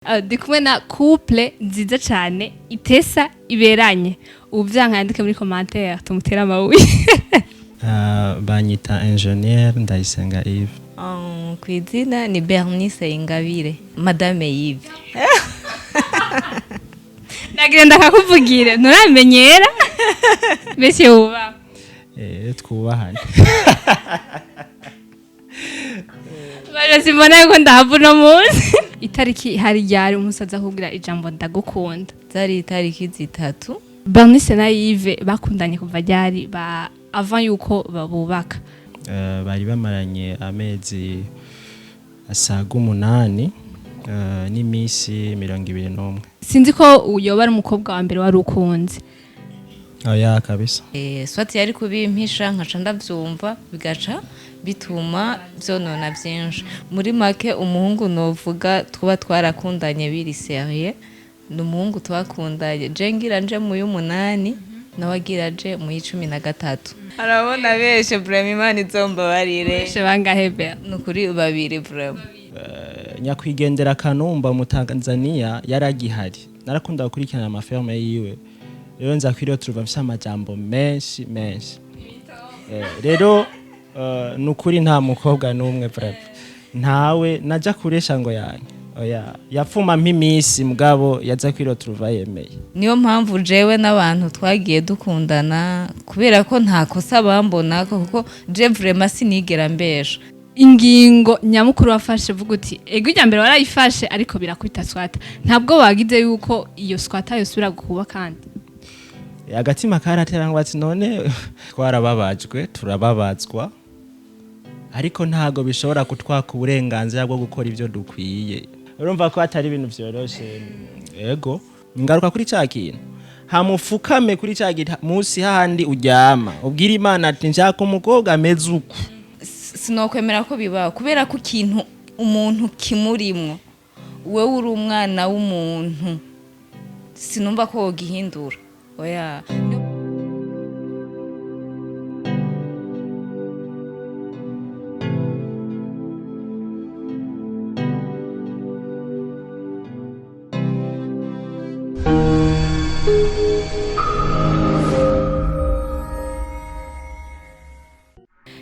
Ndi kumwe na couple nziza cane itesa iberanye. Uwuvyanka yandike muri commentaire tumutere amabuye. Banyita Ingénieur Ndayisenga Yves. Ku izina ni Bernice Ingabire, Madame Yves. Nagira ndakakuvugire nturamenyera mbese wubaha. Twubahane. Baje simbona yuko ndahava uno munsi. Itariki hari ryari umusaza akubwira ijambo ndagukunda? Zari itariki 3. Bernice na Yves bakundanye kuva ryari ba avant yuko babubaka? Bari bamaranye amezi asaga 8 n'imisi 21. Sinzi ko uyoba ari umukobwa wa mbere wari ukunze. Oya kabisa. Swati yari kubimpisha nkaca ndavyumva bigaca bituma vyonona vyinshi. Muri make umuhungu novuga tuba twarakundanye biri sérieux, ni umuhungu twakundanye je ngira nje mu y'umunani nawe agira je mu y'icumi na gatatu. Arabona beshe vraiment, Imana izombabarire. Beshe bangahe Ber? Ni ukuri babiri vraiment. Nyakwigendera Kanumba mu Tanzania yaragihari, narakunda gukurikirana amaferme yiwe, rero nza kwiriyo turuva mfise amajambo menshi menshi. Rero nukuri nta mukobwa n'umwe vraiment ntawe naja kuresha ngo yanyu oya yapfuma mp'imisi mugabo yaza kwiriyo turuva yemeye. Niyo mpamvu jewe n'abantu twagiye dukundana kubera ko nta kosa bambona kuko je vraiment sinigera mbesha. Ingingo nyamukuru wafashe vuga uti ego irya mbere warayifashe ariko birakwita swata, ntabwo wagize yuko iyo swata yosubira kuba kandi? Agatima karatera ngo ati none twarababajwe turababazwa, ariko ntago bishobora kutwaka uburenganzira bwo gukora ivyo dukwiye. Urumva ko atari ibintu vyoroshe. Ego ngaruka kuri ca kintu hamufukame kuri ca giti munsi hahandi uryama ubwira Imana ati nshaka umukobwa ameze uku. Sinokwemera ko bibaho kubera ko ikintu umuntu kimurimwo, wewe uri umwana w'umuntu sinumva ko wogihindura. Oya.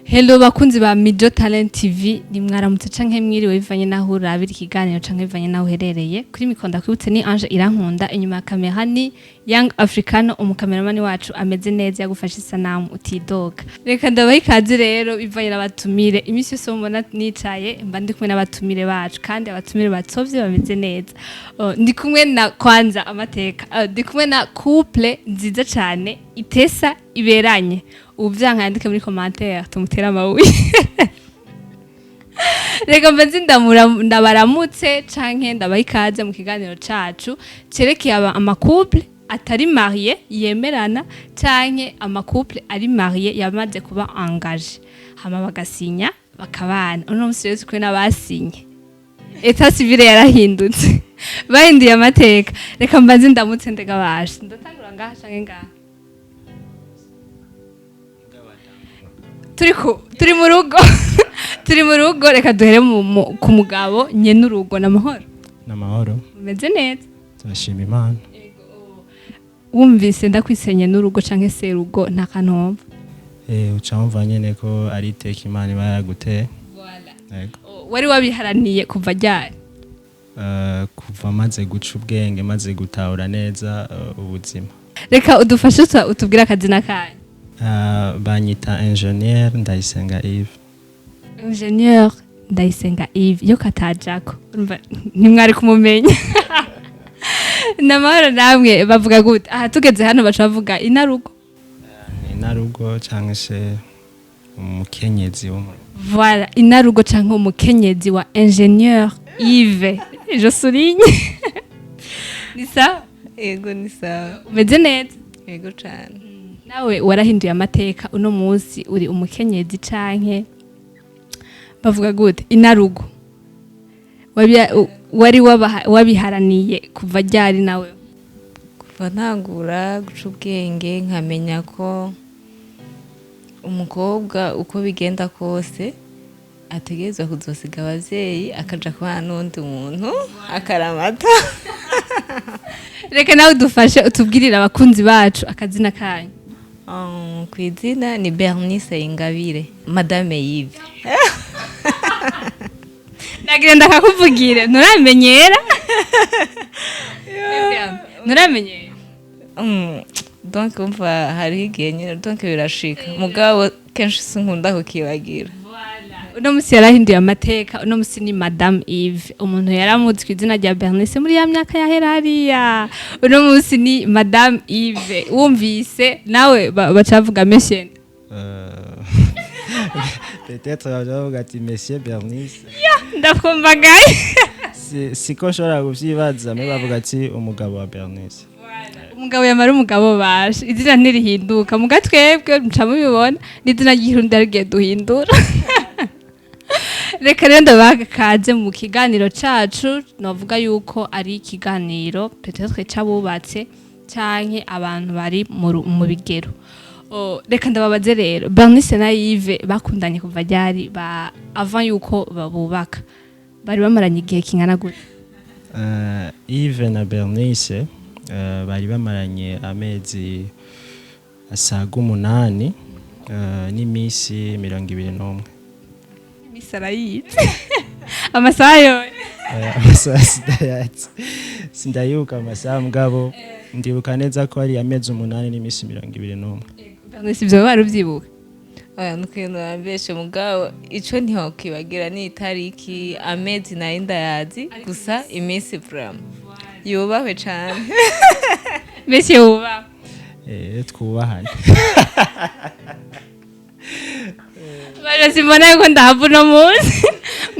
Hello bakunzi ba Mijo Talent TV, ni mwaramutse canke mwiriwe bivanye naho urabira ikiganiro canke bivanye naho uherereye. Kuri mikonda kwibutse ni Ange Irankunda, inyuma ya kamera ni Young Africano, umukameramani wacu ameze neza yagufashe isanamu utidoga. Reka ndabaha ikaze rero bivanye n'abatumire. Iminsi yose mubona nicaye mba ndi kumwe n'abatumire bacu kandi abatumire batsovye bameze neza. Ndi kumwe na kwanza amateka, ndi kumwe na couple nziza cane itesa iberanye. Uwuvyanka yandike muri commentaire tumutere amabuye. Reka mbanze ndabaramutse canke ndabaha ikaze mu kiganiro cacu cerekeye amacouple atari marié yemerana canke amacouple ari marié yamaze kuba engagé hama bagasinya bakabana. Uno musi rero turi n'abasinye, etat civil yarahindutse, bahinduye amateka. Reka mbanze ndamutse ndegabashe, ndatangura ngaha canke ngaha? Turi mu rugo. Turi mu rugo, reka duhere ku mugabo nyene urugo. N'amahoro? N'amahoro. Umeze neza? Turashima Imana. Wumvise ndakwisenye n'urugo canke serugo nta kantu wumva? Uca wumva nyene ko ari iteka Imana iba yaraguteye. Yego. Wari wabiharaniye kuva ryari? Kuva maze guca ubwenge, maze gutahura neza ubuzima. Reka udufashe utubwire akazina kanyu. Banyita Ingénieur Ndayisenga Yves. Ingénieur Ndayisenga Yves, iyo katajako urumva ntimwari kumumenya. Namahoro namwe bavuga gute? Aha tugeze hano baca bavuga inarugo. Inarugo canke se umukenyezi wo mu rugo. Voilà, inarugo canke umukenyezi wa Ingénieur Yves. Je souligne. Ni sawa? Ego ni sawa. Umeze neza? Ego cane. Nawe warahinduye amateka uno munsi uri umukenyezi canke bavuga gute inarugo? Wari wabiharaniye kuva ryari nawe? Kuva ntangura guca ubwenge nkamenya ko umukobwa uko bigenda kose Ategerezwa kuzosiga abavyeyi, akaja kubana n'uwundi muntu akaramata. Reka nawe udufashe, utubwirire abakunzi bacu akazina kanyu. Ku izina ni Bernice Ingabire, Madame Yves. Nagira ndakakuvugire, nturamenyera, nturamenyera. Donc umva, hariho igihe nyine, donc birashika, mugabo kenshi sinkunda kukibagira. Uno musi yarahinduye amateka. Uno musi ni Madame Yves. Umuntu yaramuzi ku izina rya Bernice muri ya myaka yahera hariya, uno musi ni Madame Yves. Wumvise nawe bacavuga monsieur? Peut-être bavuga ati Monsieur Bernice. Ndakumvagaye. Siko nshobora kuvyibaza, mais bavuga ati umugabo wa Bernice. Umugabo yamara umugabo bashe, izina ntirihinduka. Muga twebwe muca mubibona n'izina ry'ikirundi rigiye duhindura. Reka rero ndabaha kaze mu kiganiro cacu. Novuga yuko ari ikiganiro peut-être c'abubatse canke abantu bari mu bigero. Reka ndababaze rero, Bernice na Yves bakundanye kuva ryari? Ba avant yuko babubaka bari bamaranye igihe kingana gute? Yves na Bernice bari bamaranye amezi asaga 8 n'iminsi 21. Imisi arayizi, amasaha yoyo? Amasaha sindayazi, sindayibuka amasaha, mugabo ndibuka neza ko ari amezi 8 n'iminsi 21. Bernice, ivyo wari uvyibuka? Oya, nukintu wambeshe, mugabo ico ntiwokwibagira ni itariki. Amezi nayo ndayazi, gusa iminsi vraiment yubahwe cane. Monsieur wubaha. Twubahane. Baje simbona yuko ndahava uno munsi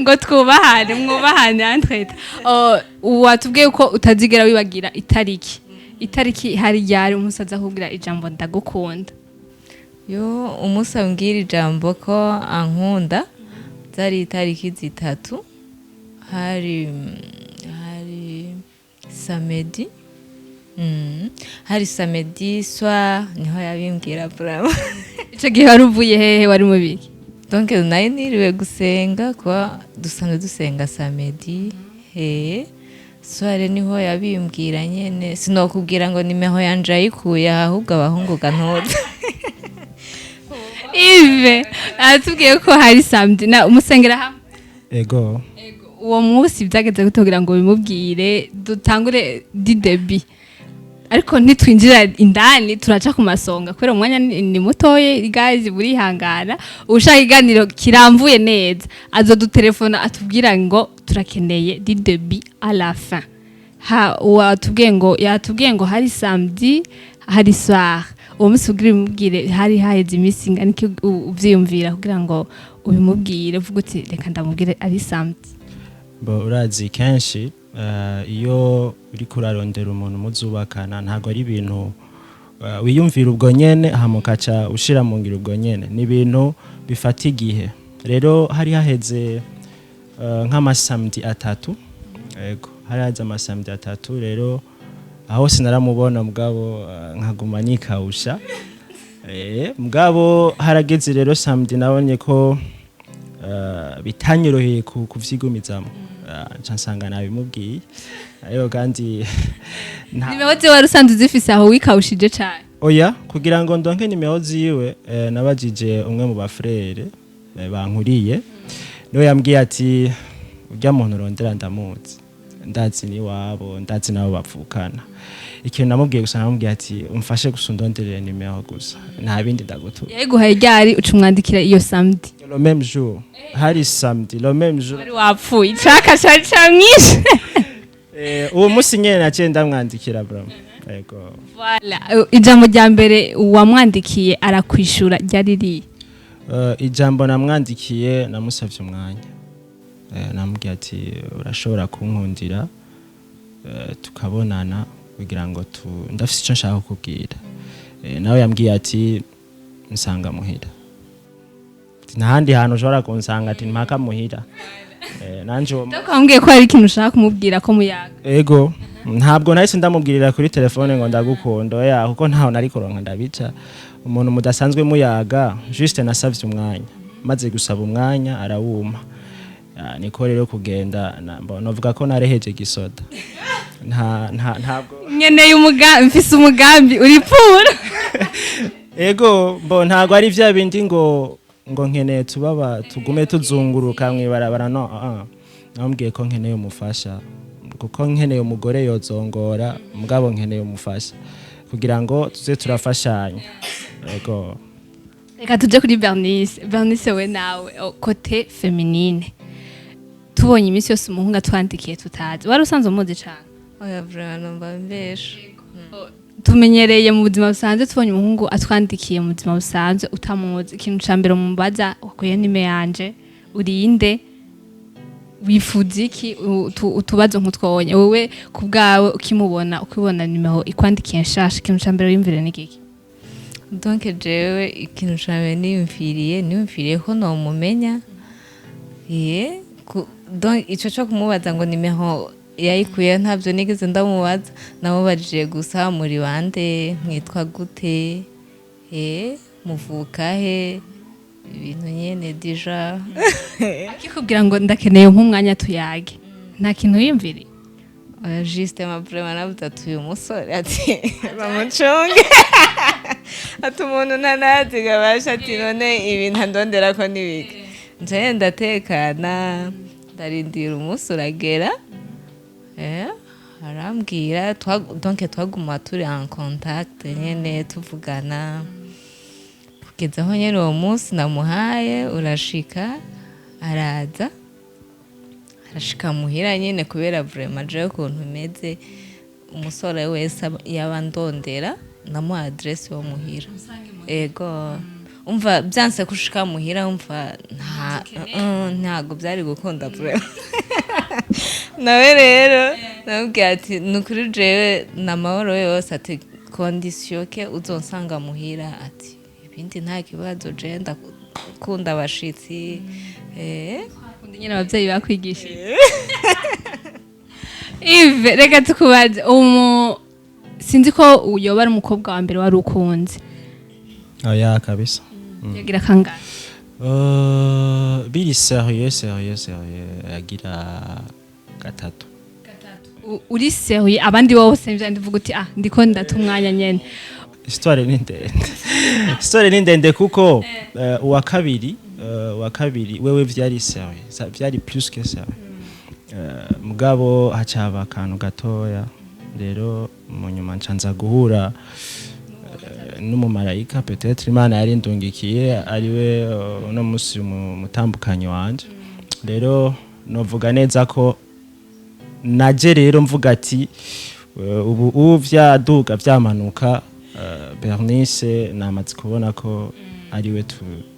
ngo twubahane, mwubahane. Entre watubwiye ko utazigera wibagira itariki. Itariki hari ryari umunsi aza kubwira ijambo "ndagukunda"? Yo, umunsi ambwira ijambo ko ankunda zari itariki 3, hari samedi. Hari samedi soir niho yabimbwira vraiment. Ico gihe wari uvuye hehe? Wari mu biki? Donc nari niriwe gusenga, kuba dusanzwe dusenga samedi. He soir niho yabimbwira nyene. Sinokubwira ngo nimero yanje ayikuye aha, ahubwo abahungu gantoza. Yves aratubwiye ko hari samedi na umusengera hamwe. Ego. Uwo munsi byageze gute kugira ngo bimubwire? Dutangure du début, ariko ntitwinjira indani, turaca ku masonga kubera umwanya ni mutoye. Guys, burihangana, ushaka ikiganiro kiramvuye neza azodutelefona atubwira ngo turakeneye du début à la fin. Ha watubwiye ngo, yatubwiye ngo hari samedi, hari soir. Uwo munsi kugira ubimubwire hari haheze iminsi ingana iki uvyiyumvira kugira ngo ubimubwire, uvuga uti "reka ndamubwire ari samedi"? Bo, urazi kenshi iyo uriko urarondera umuntu muzubakana, ntabwo ari ibintu wiyumvira ubwo nyene hama ukaca ushira mu ngiro ubwo nyene. Ni ibintu bifata igihe. Rero hari haheze nk'amasamedi 3. Ego, hari haheze amasamedi 3. Rero aho sinaramubona, mugabo nkaguma nikawusha. Mugabo harageze rero samedi, nabonye ko bitanyoroheye kuvyigumizamo. Nca nsanga nabimubwiye, ariko kandi Nimero ziwe wari usanzwe uzifise aho wikawushije cane? Oya, kugira ngo ndonke nimero ziwe, nabajije umwe mu bafrères bankuriye, niwe yambwiye ati "urya muntu urondera ndamuzi, ndazi niwabo, ndazi nabo bavukana." Ikintu namubwiye gusa, namubwiye ati "umfashe gusa undonderere nimero gusa, nta bindi ndagutura." Yayiguhaye ryari uca umwandikira iyo samedi? Le même jour, hari samedi, le même jour. Wari wapfuye, icaka cari camwishe. Uwo munsi nyene naciye ndamwandikira bro, yego. Voilà. Ijambo rya mbere wamwandikiye arakwishura ryari riye? Ijambo namwandikiye, namusavye umwanya. Namubwiye ati "urashobora kunkundira tukabonana kugira ngo ndafise ico nshaka kukubwira?" Nawe yambwiye ati "nsanga muhira." Ati, "nta handi hantu ushobora kunsanga," ati "mpaka muhira." Nanje uwo Donc wambwiye ko hari ikintu ushaka kumubwira ko muyaga? Ego, ntabwo nahise ndamubwirira kuri telefone ngo ndagukunda, oya, kuko ntaho nari kuronka ndabica umuntu mudasanzwe muyaga. Juste nasavye umwanya. Maze gusaba umwanya arawuma. Niko rero kugenda novuga ko nareheje gisoda, nta ntabwo. Nkeneye umugambi, mfise umugambi uripfura. Ego, mbo ntabwo ari vya bindi ngo nkeneye tubaba tugume tuzunguruka mwibarabara, no. Namubwiye ko nkeneye umufasha, kuko nkeneye umugore yozongora, mugabo nkeneye umufasha kugira ngo tuze turafashanya, ego. Reka tuje kuri Bernice. Bernice, we nawe, côté féminine, tubonye iminsi yose umuhungu atwandikiye tutazi, wari usanzwe umuzi cane? Oya, vraiment numva mbesha. Tumenyereye mu buzima busanzwe, tubonye umuhungu atwandikiye mu buzima busanzwe utamuzi, ikintu ca mbere umubaza: "Wakuye nime yanje? Urinde? Wifuza iki?" Utubazo nk'utwonye. Wowe ku bwawe, ukimubona, ukibona nimero ikwandikiye nshasha, ikintu ca mbere wiyumvire ni giki? Donc jewe ikintu ca mbere niyumviriye ko nomumenya. Ye donc ico co kumubaza ngo nimero yayikuye, ntabyo nigeze ndamubaza. Namubajije gusa: "Muri bande? Mwitwa gute? Muvuka he?" Ibintu nyene déjà. Akikubwira ngo "Ndakeneye nk'umwanya tuyage", nta kintu wiyumviriye? Oya, juste ma vraiment navuze ati: "Uyu musore", ati "bamucunge", ati "umuntu ntanazi gabasha", ati "none ibintu andondera ko nibiki?" Njaye ndatekana, ndarindira, umunsi uragera, arambwira. Donc twaguma turi en contact nyene, tuvugana kugeza aho nyene uwo munsi namuhaye urashika, araza, arashika muhira nyene. Kubera vraiment jewe ukuntu meze, umusore wese yaba ndondera namuha adresse yo muhira. Ego, umva, byanse kushika muhira, umva, nta ntago byari gukunda vraiment. Nawe rero namubwiye ati: "Ni ukuri jewe ni amahoro yose", ati "condition que uzonsanga muhira", ati "ibindi nta kibazo, jewe ndakunda abashitsi." Akunda nyine ababyeyi bakwigishije. Yves, reka tukubaze sinzi ko uyoba ari umukobwa wa mbere wari ukunze? Oya, kabisa. Yagira kangahe? Biri sérieux, sérieux, sérieux, agira gatatu. Uri sérieux, abandi bose nivyo ndivuga uti: "Ah, ndiko ndata umwanya nyene." Histoire ni ndende, histoire ni ndende, kuko uwa kabiri wewe vyari sérieux, vyari plus que sérieux. Mugabo hacaba akantu gatoya. Rero mu nyuma nca nza guhura n'umumarayika, peut-être Imana yari ndungikiye, ariwe uno musi umutambukanyi wanje. Rero novuga neza ko naje rero mvuga ati ubu vyaduga vyamanuka, Bernice namaze kubona ko ariwe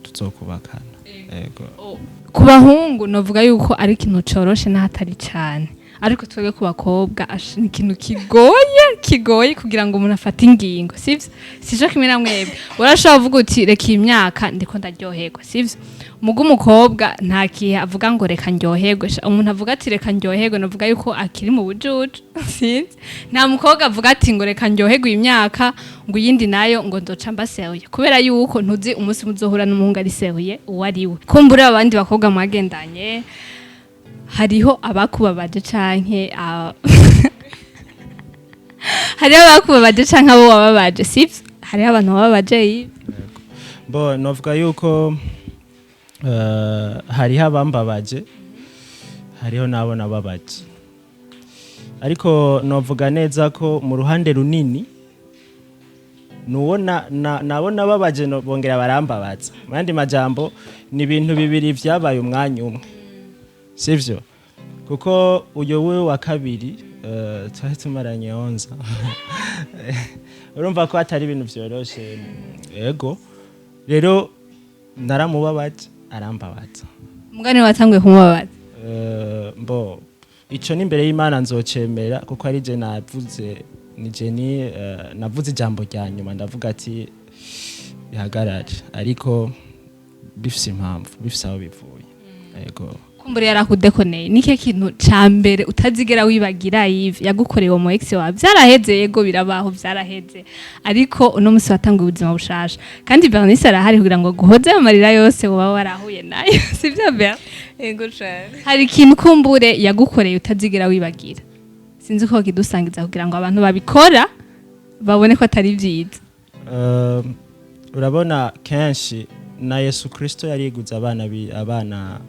tuzokubakana, yego. Ku bahungu novuga yuko ari ikintu coroshe n'ahatari cane, ariko twebwe ku bakobwa ni ikintu kigoye, kigoye kugira ngo umuntu afate ingingo, sivyo? Sico kimwe na mwebwe, urashobora kuvuga uti: "Reka, iyi myaka ndiko ndaryoherwa", sivyo? Muga umukobwa nta kihe avuga ngo "Reka ndyoherwe". Sha, umuntu avuga ati "Reka ndyoherwe", novuga yuko akiri mu bujuju, sinzi. Nta mukobwa avuga ati ngo "Reka ndyoherwe iyi myaka", ngo iyindi nayo ngo ndoca mbaseruye, kubera yuko ntuzi umunsi muzohura n'umuhungu ari sérieux uwo ari we. Kumbura abandi bakobwa mwagendanye hariho abakubabaje canke hariho abakubabaje canke abo wababaje, sivyo? Hariho abantu wababaje, Yves? Bo novuga yuko hariho abambabaje, hariho n'abo nababaje, ariko novuga neza ko mu ruhande runini nuwo nabo nababaje bongera barambabaza. Mu yandi majambo, ni ibintu bibiri vyabaye umwanya umwe, sivyo? Kuko uyo we wa kabiri twari tumaranye 11, urumva ko atari ibintu vyoroshe. Ego, rero naramubabaje, arambabaza. Umugani watanguye kumubabaza? Mbo ico n'imbere y'Imana nzocemera, kuko ari je navuze, ni je ni navuze ijambo rya nyuma, ndavuga ati bihagarare, ariko bifise impamvu, bifise aho bivuye, yego. Kumbure yarakudekoneye. Ni kintu ca mbere utazigera wibagira Yves yagukoreye uwo mu ex wawe? Vyaraheze, yego, birabaho, vyaraheze, ariko uno musi watanguye ubuzima bushasha, kandi Bernice arahari kugira ngo guhoze amarira yose woba warahuye nayo, sivyo Ber? Yego cane. Hari ikintu kumbure yagukoreye utazigera wibagira, sinzi ko kidusangiza kugira ngo abantu babikora babone ko atari vyiza. Urabona kenshi na Yesu Kristo yariguze abana abana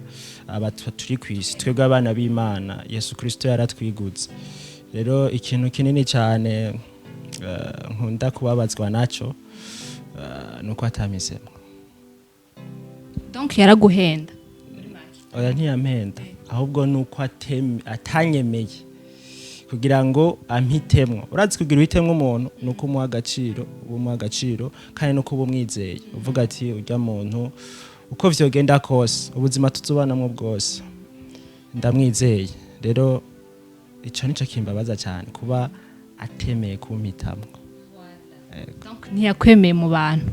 aba turi ku isi, twebwe abana b'Imana, Yesu Kristo yaratwiguze. Rero ikintu kinini cyane nkunda kubabazwa naco nuko atampisemo. Donc yaraguhenda? Oya, ntiyampenda, ahubwo nuko atanyemeye kugira ngo ampitemwo. Urazi, kugira uhitemwo umuntu nuko umuha agaciro, uba umuha agaciro, kandi nuko uba umwizeye, uvuga ati: "Urya muntu, uko vyogenda kose, ubuzima tuzobanamwo bwose, ndamwizeye." Rero ico nico kimbabaza cyane, kuba atemeye kumpitamwo. Donc ntiyakwemeye mu bantu?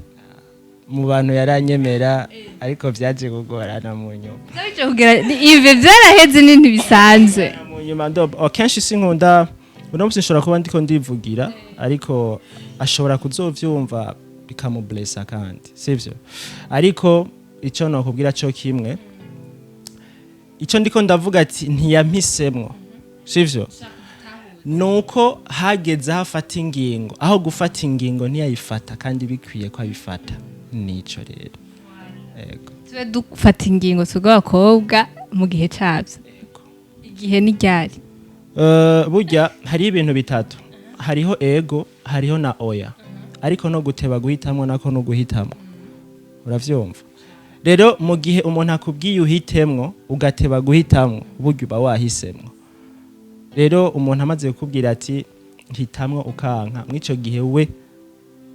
Mu bantu yaranyemera, ariko vyaje kugorana mu nyuma. Byaje kugira ivyo vyaraheze n'ibintu bisanzwe. Mu nyuma ndo akenshi sinkunda, uno munsi nshobora kuba ndiko ndivugira, ariko ashobora kuzovyumva bikamublessa, kandi sivyo. Ariko ico nokubwira co kimwe, ico ndiko ndavuga ati ntiyampisemwo, sivyo, nuko hageze aho afata ingingo, aho gufata ingingo ntiyayifata, kandi bikwiye ko abifata. Nico rero. Yego. Tube dufata ingingo twebwe abakobwa mu gihe cabyo. Igihe ni ryari? Burya hari ibintu bitatu: hariho ego, hariho na oya, ariko no guteba guhitamwo nako no guhitamwo. Uravyumva? Rero mu gihe umuntu akubwiye uhitemwo, ugateba guhitamwo, burya uba wahisemwo. Rero umuntu amaze kukubwira ati hitamwo, ukanka, mw'ico gihe we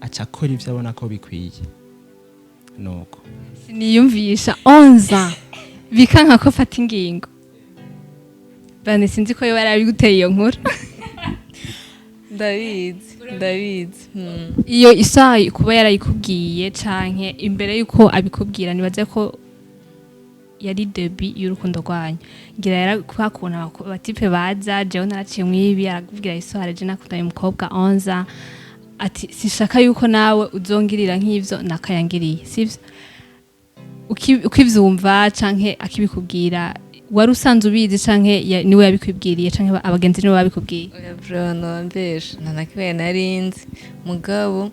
aca akora ivyo abona ko bikwiye, nuko. Siniyumvisha 11 bikanka ko fata ingingo. Bane, sinzi ko yoba yarabiguteye iyo nkuru. Ndabizi, ndabizi. Iyo isaha kuba yarayikubwiye canke imbere yuko abikubwira, nibaze ko yari début y'urukundo rwanyu, ngira yarakwakuna aba types baza: "Jewe naraciye mwibi." Arakubwira histoire: "Je nakundanye umukobwa 11, ati sishaka yuko nawe uzongirira nk'ivyo nakayangiriye." Sivyo? Ukivyumva canke akibikubwira, wari usanzwe ubizi canke niwe yabikwibwiriye, canke abagenzi niwe babikubwiye? Oya, bro, nobambesha, nta na kimwe narinzi. Mugabo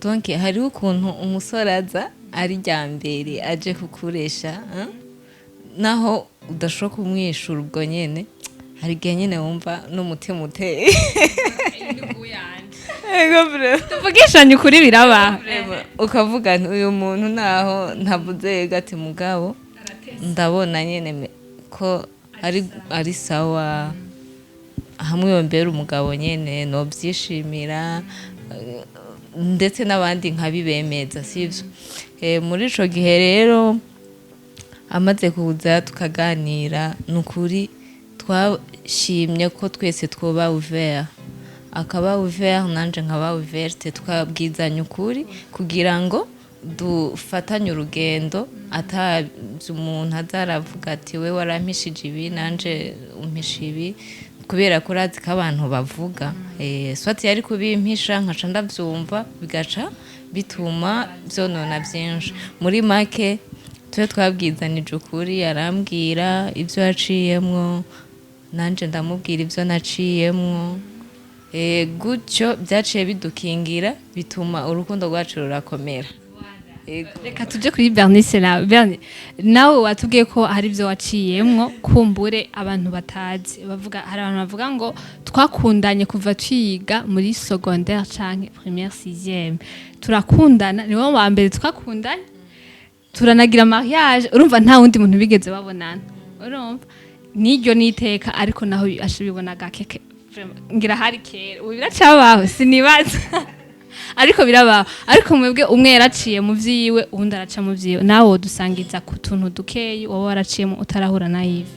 donc hariho ukuntu umusore aza ari rya mbere aje kukuresha, hein? Naho udashobora kumwishura ubwo nyene, hari igihe nyene wumva n'umutima uteye. Ego, bro. Tuvugishanye ukuri, biraba. Ukavuga nti uyu muntu, naho ntavuze yego, ati mugabo ndabona nyene ko ari sawa, hamwe yombera umugabo nyene nobyishimira, ndetse n'abandi nkabibemeza, sivyo? Muri ico gihe rero amaze kuza tukaganira, ni ukuri twashimye ko twese twoba ouvert, akaba ouvert nanje nkaba ouverte, tukabwizanya ukuri kugira ngo dufatanye urugendo, atavye umuntu azaravuga ati we warampishije ibi, nanje umpisha ibi, kubera ko urazi ko abantu bavuga. Soit yari kubimpisha nkaca ndavyumva, bigaca bituma vyonona vyinshi. Muri make tube twabwizanije ukuri, arambwira ivyo yaciyemwo, nanje ndamubwira ivyo naciyemwo. Gutyo byaciye bidukingira, bituma urukundo rwacu rurakomera. Ego. Reka tuje kuri Bernice. Na Bernice, nawe watubwiye ko hari ibyo waciyemwo kumbure abantu batazi. Bavuga, hari abantu bavuga ngo twakundanye kuva twiga muri secondaire canke première sixième, turakundana, niwe wa mbere twakundanye, turanagira mariage. Urumva, nta wundi muntu bigeze babonana. Urumva niryo niteka, ariko naho ashibibona gake. Vraiment, ngira hari kera, ubu biracabaho sinibaza, ariko birabaho. Ariko mwebwe umwe yaraciye mu vyiwe, uwundi araca mu vyiwe. Nawe wodusangiza ku tuntu dukeyi woba waraciyemo utarahura na Yves?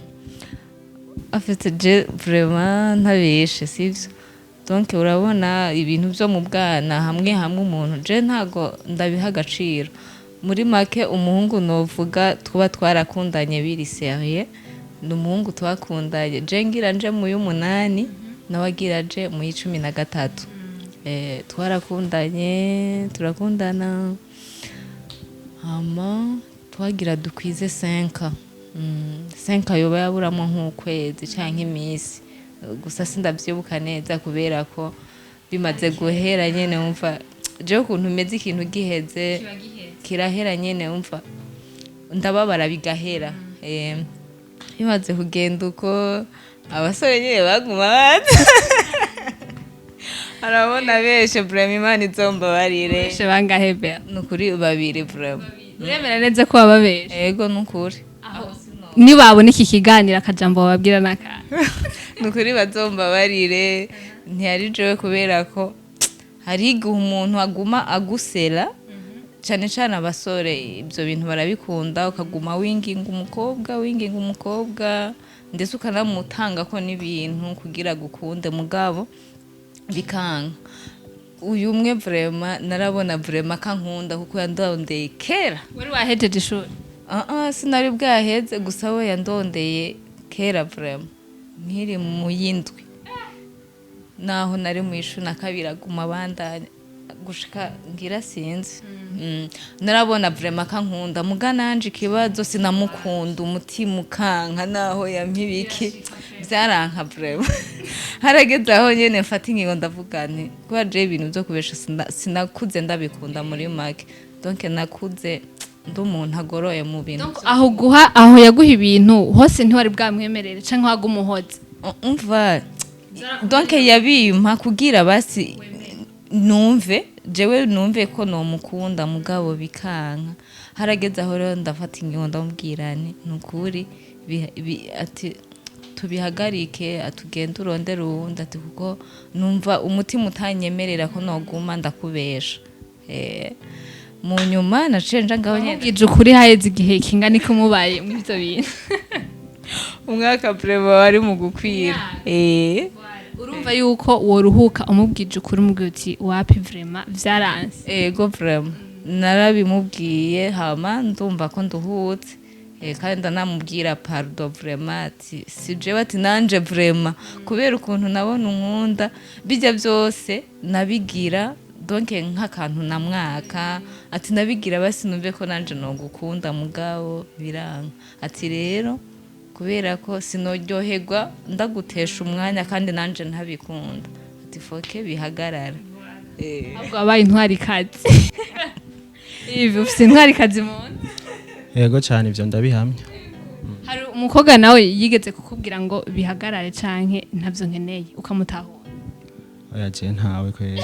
En fait, je vraiment ntabeshe, sivyo? Donc urabona ibintu byo mu bwana, hamwe hamwe umuntu, je ntago ndabiha agaciro. Muri make, umuhungu novuga tuba twarakundanye biri sérieux ni umuhungu twakundanye je ngira nje mu y'umunani, nawe agira aje mu y'13. Twarakundanye, turakundana, hama twagira dukwize 5, 5 yoba yaburamo nk'ukwezi canke imisi gusa, sindavyibuka neza kubera ko bimaze guhera nyene. Wumva jewe ukuntu umeze, ikintu giheze kirahera nyene, wumva ndababara bigahera. Bimaze kugenda uko, abasore nyene baguma baza, arabona beshe. Vraiment, Imana izombabarire. Beshe bangahe, Bea? Nukuri babiri vraiment. Uremera neza ko wababeshe? Ego, nukuri. Nibabona iki kiganiro, akajambo bababwira n'akantu? Nukuri bazombabarire, ntiyari jewe, kubera ko hari igihe umuntu aguma agusera, cane cane abasore ibyo bintu barabikunda, ukaguma winginga umukobwa, winginga umukobwa, ndetse ukanamutanga ko n'ibintu kugira agukunde, mugabo bikanka. Uyu umwe vraiment narabona vraiment kankunda kuko yandondeye kera. Wari wahejeje ishuri? Ah ah, sinari bwaheze, gusa we yandondeye kera vraiment nkiri mu yindwi, naho nari mu ishuri na kabiri, aguma abandanya gushika ngira sinzi. Narabona vraiment kankunda, muga nanje ikibazo sinamukunda, umutima ukanka, naho yampa ibiki byaranka. Vraiment harageze aho nyene mfata ingingo, ndavuga nti kubera jewe ibintu byo kubesha sinakuze ndabikunda. Muri make, donc nakuze ndi umuntu agoroye mu bintu. Donc aho guha, aho yaguha ibintu hose, ntiwari bwamwemerere canke waguma uhoze? Umva, donc yabimpa kugira basi numve jewe, numve ko nomukunda, mugabo bikanka. Harageze aho rero ndafata ingingo, ndamubwira nti nukuri ati tubihagarike, atugende urondere uwundi, ati kuko numva umutima utanyemerera ko noguma ndakubesha. Mu nyuma naciye nja ngaho nyene. Wamubwije ukuri haheze igihe kingana iki mubaye muri ivyo bintu? Umwaka vraiment wari mu gukwira. Urumva yuko woruhuka umubwije ukuri, umubwira uti wapi, vraiment vyaranse? Ego, vraiment narabimubwiye, hama ndumva ko nduhutse. Kandi ndanamubwira pardon vraiment, ati si jewe, ati nanje vraiment kubera ukuntu nabona unkunda, bijya byose nabigira donc nk'akantu namwaka, ati nabigira basi numve ko nanje nogukunda, mugabo biranga. Ati rero kubera ko sinoryoherwa ndagutesha umwanya kandi nanje ntabikunda, ati faut que bihagarara. Ahubwo wabaye intwarikazi. Ivi, ufise intwarikazi mu nda. Yego cyane, ibyo ndabihamya. Hari umukobwa nawe yigeze kukubwira ngo bihagarare canke ntavyo nkeneye, ukamutahura? Oya, je ntawe kweli,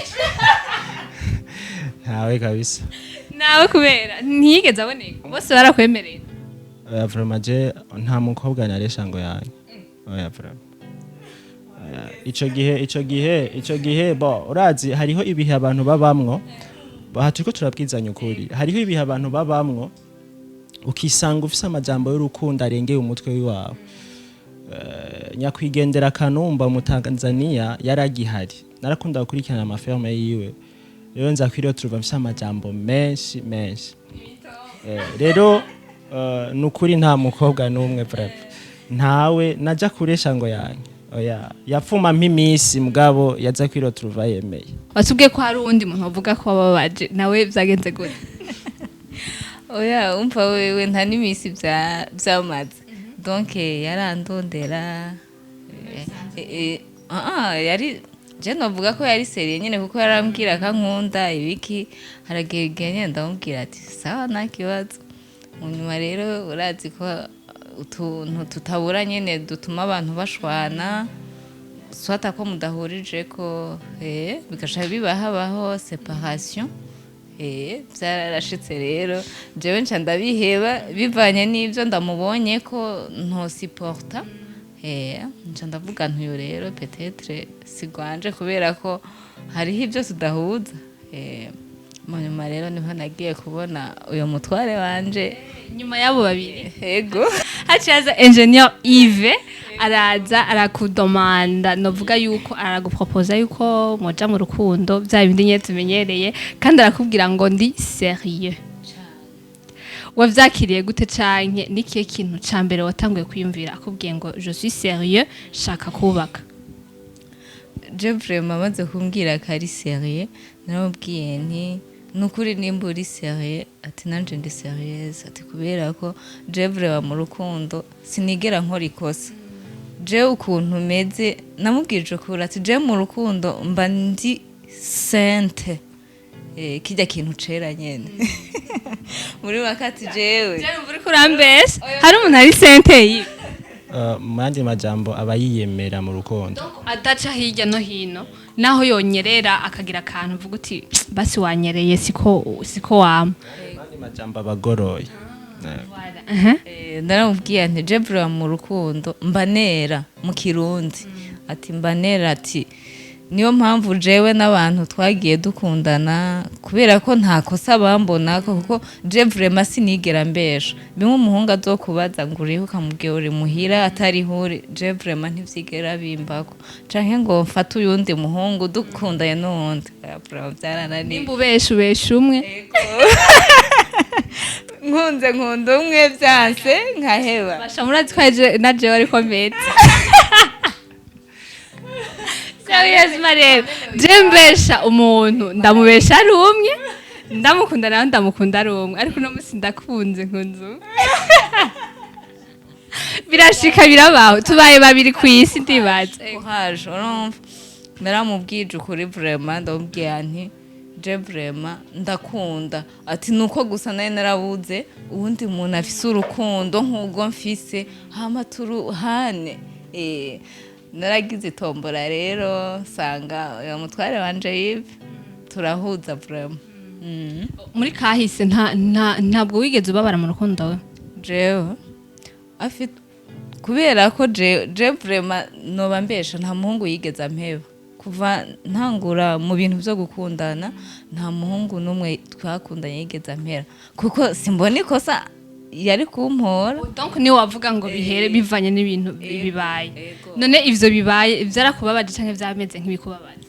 ntawe kabisa. Nawe kubera ntiyigeze aboneka, bose barakwemerera? Oya, vraiment je nta mukobwa naresha ngo yange, oya, vraiment. Oya, ico gihe bo urazi hariho ibihe abantu babamwo. Aha turiko turabwizanya ukuri, hariho ibihe abantu babamwo ukisanga ufise amajambo y'urukundo arengeye umutwe wawe. Nyakwigendera Kanumba mu Tanzania yaragihari, narakunda gukurikirana amafilme yiwe, rero nza kwiriyo turuva mfise amajambo menshi menshi. Rero nukuri nta mukobwa n'umwe vraiment, ntawe naja kuresha ngo yange, oya, yapfuma mp'imisi, mugabo yaza kwiriyo turuva yemeye. Watubwiye ko hari uwundi muntu uvuga ko wababaje, nawe vyagenze gute? Oya, umva, wewe nta n'imisi byamaze, donc yarandondera, yari je novuga ko yari sérieux nyene, kuko yarambwira ko ankunda ibiki. Haragera igihe nyene ndamubwira ati sawa, nta kibazo. Mu nyuma rero urazi ko utuntu tutabura nyene dutuma abantu bashwana, swata ko mudahurije ko, bigaca biba habaho séparation. Byarashitse rero, jewe nca ndabiheba bivanye n'ibyo ndamubonye ko ntosiporta. Nca ndavuga ntuyo rero peut-être sigwanje, kubera ko hariho ibyo tudahuza. Mu nyuma rero niho nagiye kubona uyo mutware wanje. Nyuma y'abo babiri? Ego. Haciye haza Ingénieur Yves, araza arakudomanda, novuga yuko araguproposa yuko muja mu rukundo, bya bindi nyine tumenyereye, kandi arakubwira ngo ndi sérieux. Wavyakiriye gute, canke nikihe kintu ca mbere watanguye kwiyumvira akubwiye ngo "Je suis sérieux, shaka kubaka"? Je vraiment, amaze kumbwira ko ari sérieux, naramubwiye nti: "Nukuri nimba uri sérieux," ati, "nanje ndi sérieuse," ati, "kubera ko je vraiment mu rukundo sinigera nkora ikosa. Je ukuntu meze," namubwije ukuri, ati: "Je mu rukundo mba ndi sainte." Kirya kintu cera nyene muri wakati jewe. Je numva uriko urambesha, hari umuntu ari sainte yiwe? Mu yandi majambo, aba yiyemera mu rukundo. Adaca hirya no hino, naho yonyerera akagira akantu uvuga uti: "Basi wanyereye, siko wama." Mu yandi majambo, abagoroye. Ndaramubwiye nti: "Je vraiment mu rukundo mba nera." Mu Kirundi ati: "Mba nera." Ati: "Niyo mpamvu jewe n'abantu twagiye dukundana, kubera ko nta kosa bambona, kuko je vraiment sinigera mbesha. Bimwe umuhungu azokubaza ngo uriho, ukamubwira uri muhira atariho uri, je vraiment ntivyigera bimbako, canke ngo mfate uyundi muhungu dukundanye n'uwundi. Oya, vraiment vyarananiye." Nimba ubesha, ubesha umwe. Nkunze nkunda umwe, vyanse nkaheba. Basha, murazi ko na jewe ariko meze. Sérieusement rero, je mbesha umuntu ndamubesha ari umwe, ndamukunda nawe ndamukunda ari umwe, ariko uno musi ndakunze nkunze umwe. Birashika, birabaho, tubaye babiri ku isi ndibaza. Courage, urumva naramubwije ukuri vraiment, ndamubwira nti: "Je vraiment ndakunda," ati, "nuko gusa nari narabuze uwundi muntu afise urukundo nk'ubwo mfise, hama turuhane." Naragize itombora rero, sanga uyo mutware wanje Yves, turahuza vraiment. Muri kahise ntabwo wigeze ubabara mu rukundo we? Jewe afite, kubera ko je vraiment noba mbesha, nta muhungu yigeze ampeba kuva ntangura mu bintu byo gukundana. Nta muhungu n'umwe twakundanye yigeze ampera, kuko simbona ikosa yari kumpora. Donc niwe wavuga ngo bihere bivanye n'ibintu bibaye. Ego. None ivyo bibaye vyarakubabaje canke vyameze nk'ibikubabaza?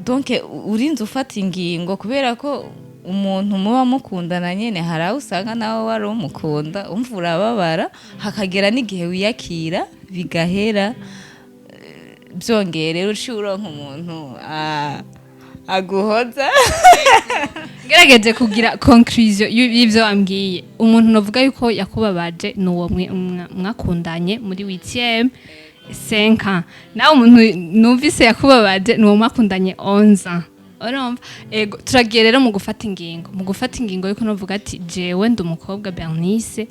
Donc urinze ufata ingingo, kubera ko umuntu muba mukundana nyene hari aho usanga nawe wari umukunda, umva urababara, hakagera n'igihe wiyakira bigahera. Byongeye rero uciye uronka umuntu aguhoza. Ngerageje kugira conclusion y'ivyo wambwiye, umuntu novuga yuko yakubabaje ni uwo mwakundanye muri 8e 5 ans, nawe umuntu numvise yakubabaje ni uwo mwakundanye 11 ans, urumva? Ego, turagiye rero mu gufata ingingo yuko novuga ati: "Jewe ndi umukobwa Bernice,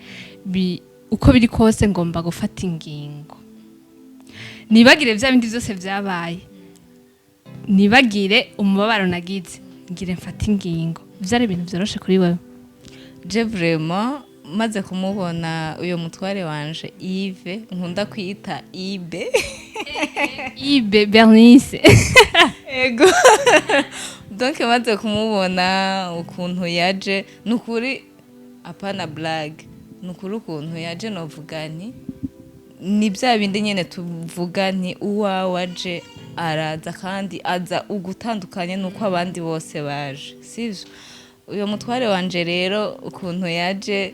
uko biri kose ngomba gufata ingingo, nibagire vya bindi vyose vyabaye, nibagire umubabaro nagize, ngire mfate ingingo." Vyari ibintu vyoroshe kuri wewe? Je vraiment, maze kumubona uyo mutware wanje Yves, nkunda kwita Ibe. Ibe Bernice. Ego, donc maze kumubona ukuntu yaje, nukuri apana blague, nukuri ukuntu yaje, novuga nti ni bya bindi nyene tuvuga nti uwawe aje araza kandi aza ugutandukanye nuko abandi bose baje, sivyo? Uyo mutware wanje rero ukuntu yaje,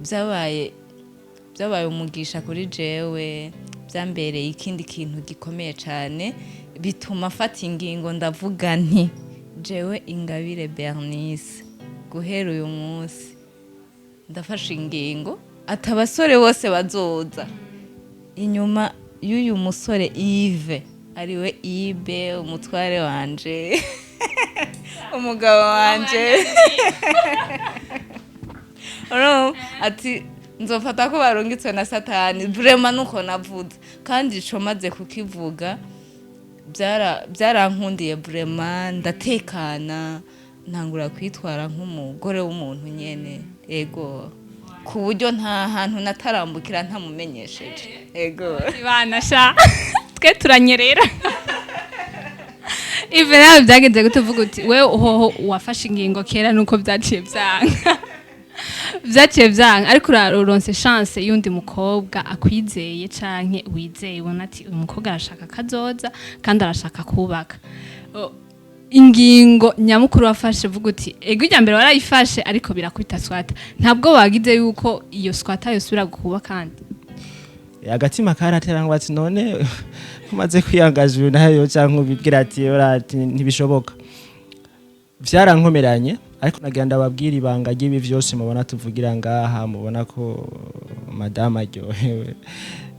byabaye umugisha kuri jewe, byambereye ikindi kintu gikomeye cyane, bituma afata ingingo, ndavuga nti: "Jewe Ingabire Bernice, guhera uyu munsi ndafashe ingingo ati abasore bose bazoza inyuma y'uyu musore Yves, ariwe Ibe, umutware wanje, umugabo wanje," urumva, ati: "Nzofata ko barungitswe na Satani." Vraiment nuko navuze, kandi ico maze kukivuga byarankundiye vraiment, ndatekana, ntangura kwitwara nk'umugore w'umuntu nyene. Ego, ku buryo nta hantu natarambukira ntamumenyesheje. Ego. Bana sha, twe turanyerera. Ive, nawe byagenze gute? Uvuga uti wewe hoho wafashe ingingo kera, nuko byaciye byanga, ariko uronse chance y'undi mukobwa akwizeye canke wizeye, ubona ati uyu mukobwa arashaka kazoza kandi arashaka kubaka. Ingingo nyamukuru wafashe, vuga uti ego, irya mbere warayifashe ariko birakwita swata, ntabwo wagize yuko iyo swata yosubira kuba kandi? Agatima karatera ngo ati none umaze kwiyangaza uyu nayo cyangwa ubibwira ati ora ati ntibishoboka. Vyarankomeranye, ariko nagira ndababwira ibanga ry'ibi vyose mubona tuvugira ngaha, mubona ko madame aryohewe.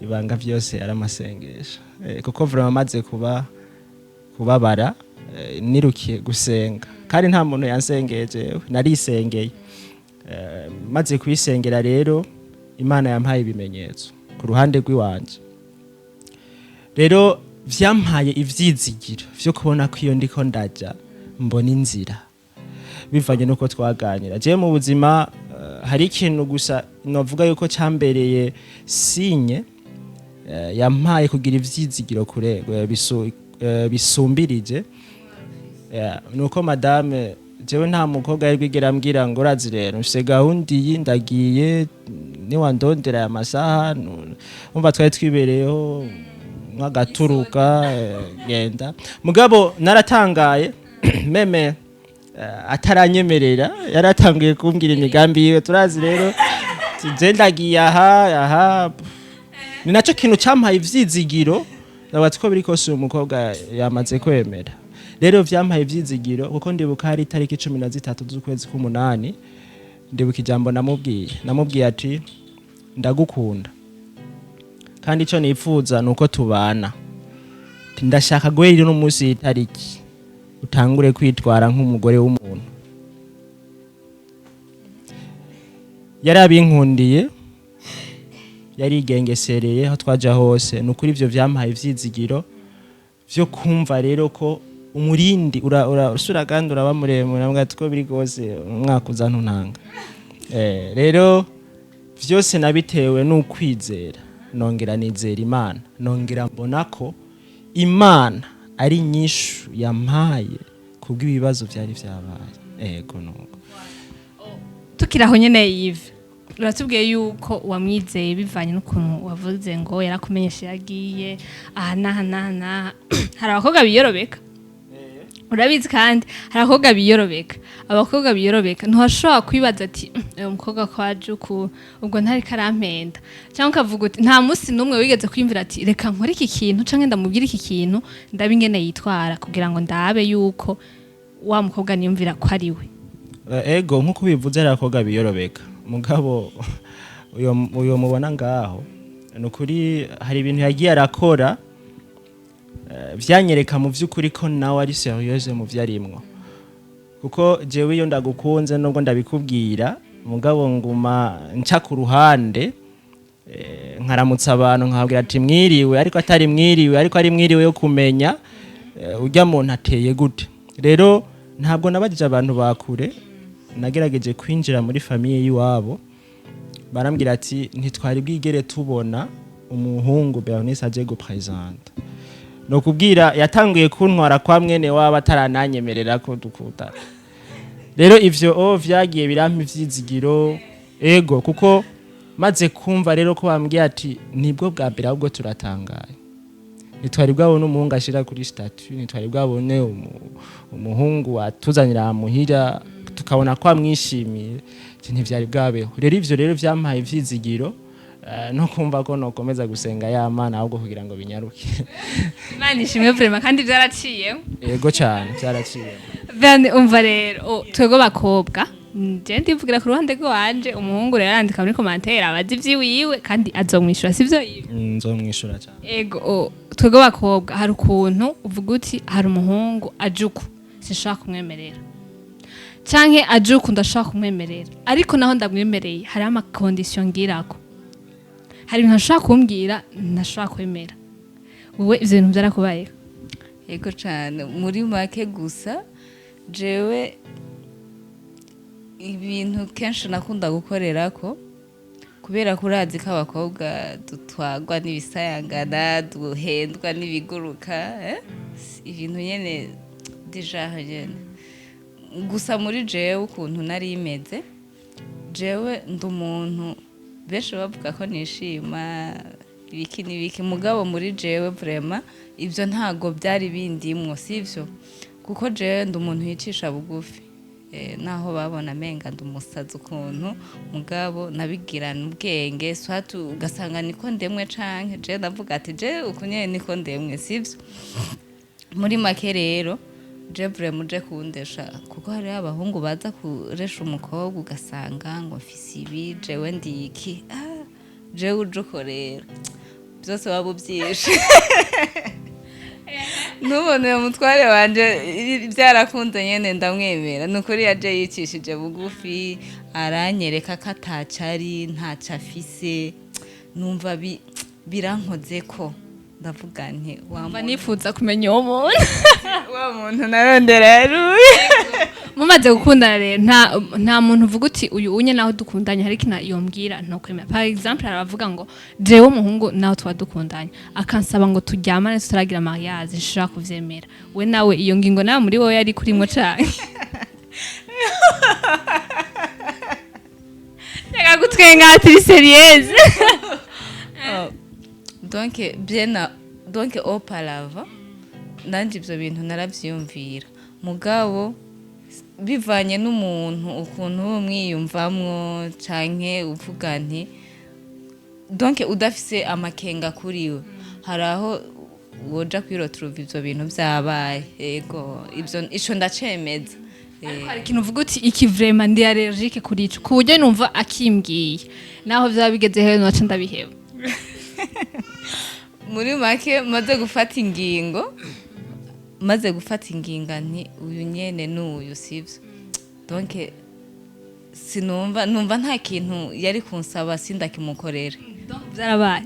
Ibanga vyose ari amasengesho. Kuko vraiment maze kuba kubabara, nirukiye gusenga, kandi nta muntu yansengeye, jewe narisengeye. Maze kuyisengera rero, Imana yampaye ibimenyetso ku ruhande rw'iwanje. Rero vyampaye ivyizigiro vyo kubona ko iyo ndiko ndaja mbona inzira, bivanye nuko twaganira. Jewe mu buzima, hari ikintu gusa novuga yuko cambereye signe, yampaye kugira ivyizigiro kure bisumbirije. Yeah, nuko madame, jewe nta mukobwa yari bwigera ambwira ngo urazi rero mfise gahunda iyi, ndagiye, niwandondera aya masaha. Umva, twari twibereyeho nk'agaturuka, genda. Mugabo naratangaye, même ataranyemerera yaratanguye kumbwira imigambi yiwe. Turazi rero, je ndagiye aha aha. Ni naco kintu campaye ivyizigiro, ndavuga ko biri kose uyu mukobwa yamaze kwemera. Rero vyampaye ivyizigiro, kuko ndibuka hari itariki 13 z'ukwezi k'umunani. Ndibuka ijambo namubwiye. Namubwiye ati: "Ndagukunda, kandi ico nifuza nuko tubana. Ati, ndashaka guhera uno munsi y'itariki utangure kwitwara nk'umugore w'umuntu." Yarabinkundiye, yarigengesereye aho twaja hose. Ni ukuri ivyo vyampaye ivyizigiro vyo kumva rero ko umurindi usura kandi uraba muremure. Navuga ati ko biri kose umwaka uza ntuntanga. Rero vyose nabitewe n'ukwizera, nongera nizera Imana, nongera mbona ko Imana ari nyishu yampaye kubw'ibibazo vyari vyabaye. Ego, nuko. Tukiri aho nyene, Yves, uratubwiye yuko wamwizeye bivanye n'ukuntu wavuze ngo yarakumenyesha yagiye aha n'aha n'aha n'aha. Hari abakobwa biyorobeka, urabizi, kandi hari abakobwa biyorobeka. Abakobwa biyorobeka, ntiwashobora kwibaza ati: "Uyu mukobwa ko aje uku, ubwo ntariko arampenda?" Cyangwa ukavuga uti nta munsi n'umwe wigeze kwiyumvira ati: "Reka nkore iki kintu canke ndamubwire iki kintu, ndabe ingene yitwara kugira ngo ndabe yuko wa mukobwa niyumvira ko ari we"? Ego, nk'uko ubivuze, hari abakobwa biyorobeka, mugabo uyo mubona ngaho, ni ukuri hari ibintu yagiye arakora, vyanyereka mu vy'ukuri ko nawe ari sérieuse mu vyo arimwo. Kuko jewe iyo ndagukunze, nubwo ndabikubwira, mugabo nguma nca ku ruhande, nkaramutsa abantu, nkababwira ati mwiriwe, ariko atari mwiriwe, ariko ari mwiriwe yo kumenya urya muntu ateye gute. Rero ntabwo nabajije abantu bakure, nagerageje kwinjira muri famille y'iwabo. Barambwira ati: "Ntitwari bwigere tubona umuhungu Bernice aje gupresenta." No kubwira yatanguye kuntwara kwa mwene wabo atarananyemerera ko dukundana. Rero ivyo vyagiye birampa ivyizigiro. Ego, kuko maze kumva rero ko bambwiye ati nibwo bwa mbere, ahubwo turatangaye, ntitwari bwabone umuhungu ashira kuri statut, ntitwari bwabone umuhungu atuzanira muhira tukabona ko amwishimiye. Ati, ntivyari bwabeho. Rero ivyo rero vyampaye ivyizigiro, no kumva ko nokomeza gusenga ya Mana ahubwo kugira ngo binyaruke. Imana ishimwe vraiment, kandi byaraciye. Yego cyane, byaraciye. Bene, umva rero, twebwe bakobwa, je ndivugira ku ruhande rwanje. Umuhungu rero arandika muri commentaire abaza ivyiwiwe kandi azomwishura, sivyo Yves? Nzomwishura cyane. Ego, twebwe bakobwa hari ukuntu uvuga uti hari umuhungu aje uku sinshobora kumwemerera, canke aje uku ndashobora kumwemerera, ariko naho ndamwemereye hariho ama conditions ngirako, hari ibintu ashobora kumbwira ntashobora kwemera. Wowe ivyo bintu vyarakubayeho? Yego cyane. Muri make gusa, jewe ibintu kenshi nakunda gukorera ko, kubera ko urazi ko abakobwa dutwagwa n'ibisayangana, duhendwa n'ibiguruka, eh? Ibintu nyene déjà nyene. Gusa muri jewe ukuntu nari imeze, jewe ndi umuntu benshi bavuga ko nishima ibiki n'ibiki, mugabo muri jewe vraiment ibyo ntago byari bindimwo, sivyo? Kuko jewe ndi umuntu yicisha bugufi. Naho babona menga ndi umusazi ukuntu, mugabo nabigirana ubwenge, soit ugasanga niko ndemwe, canke je ndavuga ati je uku nyene niko ndemwe, sivyo? Muri make rero, je vraiment uje kundesha, kuko hariho abahungu baza kuresha umukobwa ugasanga ngo mfise ibi, jewe ndi iki. Ah, jewe uje uko rero byose waba ubyishe. Ntubone uyu mutware wanje byarakunze nyene, ndamwemera. Ni ukuri yaje yicishije bugufi, aranyereka ko ataco ari, ntaco afise. Numva birankoze ko ndavuga nti wa Mba muntu nifuza kumenya uwo muntu. Wa muntu narondera yaruye. Mumaze gukundana rero, nta muntu uvuga uti uyu unye naho dukundanye hari ikintu yombwira ntokwemera? Par exemple, arabavuga ngo jewe umuhungu naho tuba dukundanye akansaba ngo turyamane tutaragira mariage, nshobora kuvyemera. We nawe iyo ngingo nawe muri wowe yari kurimwo canke? Reka gutwenga, turi sérieuse. Donc bien, donc auparavant nanje ivyo bintu naravyiyumvira, mugabo bivanye n'umuntu ukuntu uba umwiyumvamwo, canke uvuga nti donc udafise amakenga kuriwe, hari aho woja kwiroturuva ivyo bintu vyabaye. Ego, ivyo ico ndacemeza. Ariko hari ikintu uvuga uti iki vraiment ndi allergique kuri ico, ku buryo numva akimbwiye naho vyaba bigeze hehe noca ndabiheba? Muri make, maze gufata ingingo nti uyu nyene n'uyu, sivyo? Donc sinumva, numva nta kintu yari kunsaba sindakimukorera. Donc vyarabaye?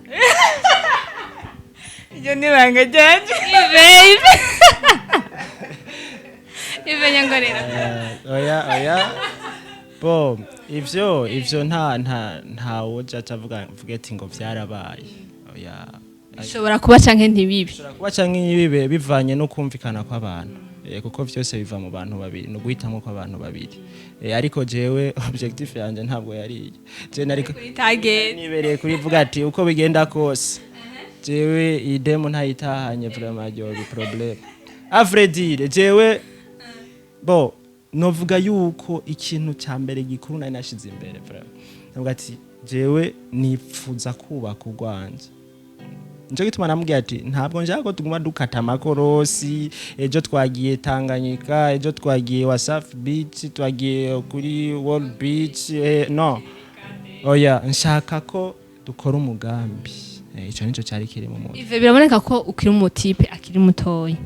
Iryo ni ibanga ryanje. Babe, Ive nyangorera. Oya, oya, bo ivyo nta woja avuga mvuge ati ngo vyarabaye, oya. Bishobora kuba canke ntibibe. Bishobora kuba canke ntibibe, bivanye no kumvikana kw'abantu. Kuko vyose biva mu bantu babiri, no guhitamwo kw'abantu babiri. Ariko jewe objectif yanje ntabwo yari iyo. Je nariko Kuri target. nibereye kuri vuga ati uko bigenda kose, jewe iyi demo ntayitahanye, vraiment ryoba problème. À vrai dire, jewe bo novuga yuko ikintu ca mbere gikuru nari nashize imbere vraiment, navuga ati jewe nipfuza kubaka urwanje. Nico gituma namubwiye ati ntabwo nshaka ko tuguma dukata amakorosi, ejo twagiye Tanganyika, ejo twagiye Wasafi Beach, twagiye kuri World Beach, no, oya, nshaka ko dukora umugambi. Ico nico cyari kiri mu mutwe. Ive, biraboneka ko ukiri umu type akiri mutoya,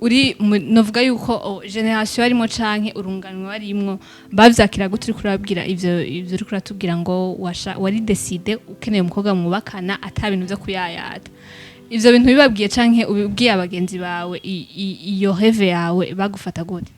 uri novuga yuko génération barimo canke urunganwe barimwo bavyakira gute uriko urababwira ivyo uriko uratubwira, ngo wari décidé, ukeneye umukobwa mwubakana, ata bintu vyo kuyayata? Ivyo bintu bibabwiye canke ubibwiye abagenzi bawe, iyo rêve yawe, bagufata gute?